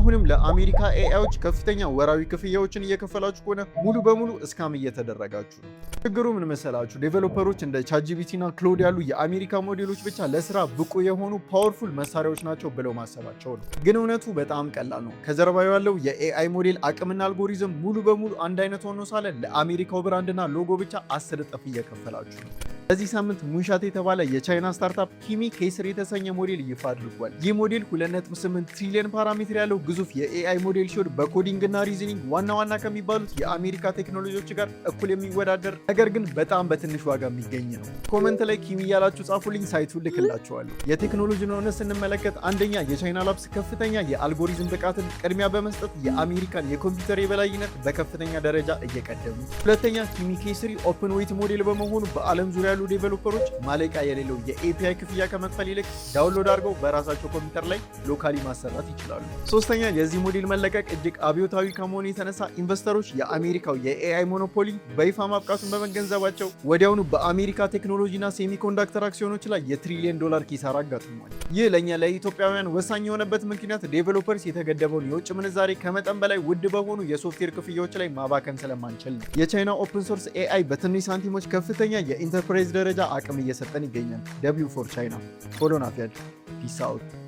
አሁንም ለአሜሪካ AI ዎች ከፍተኛ ወራዊ ክፍያዎችን እየከፈላችሁ ከሆነ ሙሉ በሙሉ scam እየተደረጋችሁ ነው። ችግሩ ምን መሰላችሁ? Developer ኦች እንደ ChatGPT እና Claude ያሉ የአሜሪካ ሞዴሎች ብቻ ለስራ ብቁ የሆኑ powerful መሳሪያዎች ናቸው ብለው ማሰባቸው ነው። ግን እውነቱ በጣም ቀላል ነው። ከጀርባ ያለው የ AI ሞዴል አቅምና አልጎሪዝም ሙሉ በሙሉ አንድ አይነት ሆኖ ሳለ ለአሜሪካው brand ና ሎጎ ብቻ 10 እጥፍ እየከፈላችሁ ነው። በዚህ ሳምንት Moonshot የተባለ የቻይና startup Kimi K3 የተሰኘ ሞዴል ይፋ አድርጓል። ይህ ሞዴል 2.8 ትሪሊዮን parameter ያለው ግዙፍ የ AI ሞዴል ሲሆን በ coding እና reasoning ዋና ዋና ከሚባሉት የአሜሪካ ቴክኖሎጂዎች ጋር እኩል የሚወዳደር፣ ነገር ግን በጣም በትንሽ ዋጋ የሚገኝ ነው። Comment ላይ Kimi እያላችሁ ጻፉልኝ፣ site ኡን ልክላችኋለሁ። የቴክኖሎጂን እውነት ስንመለከት፣ አንደኛ፣ የቻይና labs ከፍተኛ የአልጎሪዝም ብቃትን ቅድሚያ በመስጠት የአሜሪካን የኮምፒውተር የበላይነት በከፍተኛ ደረጃ እየቀደሙ፣ ሁለተኛ፣ Kimi K3 open weight ሞዴል በመሆኑ በዓለም ዙሪያ ያሉ developer ኦች ማለቂያ የሌለው የ API ክፍያ ከመክፈል ይልቅ download አድርገው በራሳቸው ኮምፒውተር ላይ locally ማሰራት ይችላሉ። ሶስተኛ፣ የዚህ ሞዴል መለቀቅ እጅግ አብዮታዊ ከመሆኑ የተነሳ investor ኦች የአሜሪካው የ AI monopoly በይፋ ማብቃቱን በመገንዘባቸው ወዲያውኑ በአሜሪካ ቴክኖሎጂና semiconductor አክሲዮኖች ላይ የትሪሊየን ዶላር ኪሳራ አጋጥሟል። ይህ ለእኛ ለኢትዮጵያውያን ወሳኝ የሆነበት ምክንያት developers የተገደበውን የውጭ ምንዛሬ ከመጠን በላይ ውድ በሆኑ የሶፍትዌር ክፍያዎች ላይ ማባከን ስለማንችል ነው። የቻይና open source AI በትንሽ ሳንቲሞች ከፍተኛ የኢንተርፕራይዝ ደረጃ አቅም እየሰጠን ይገኛል። W for China። Follow ናፊያድ። Peace out.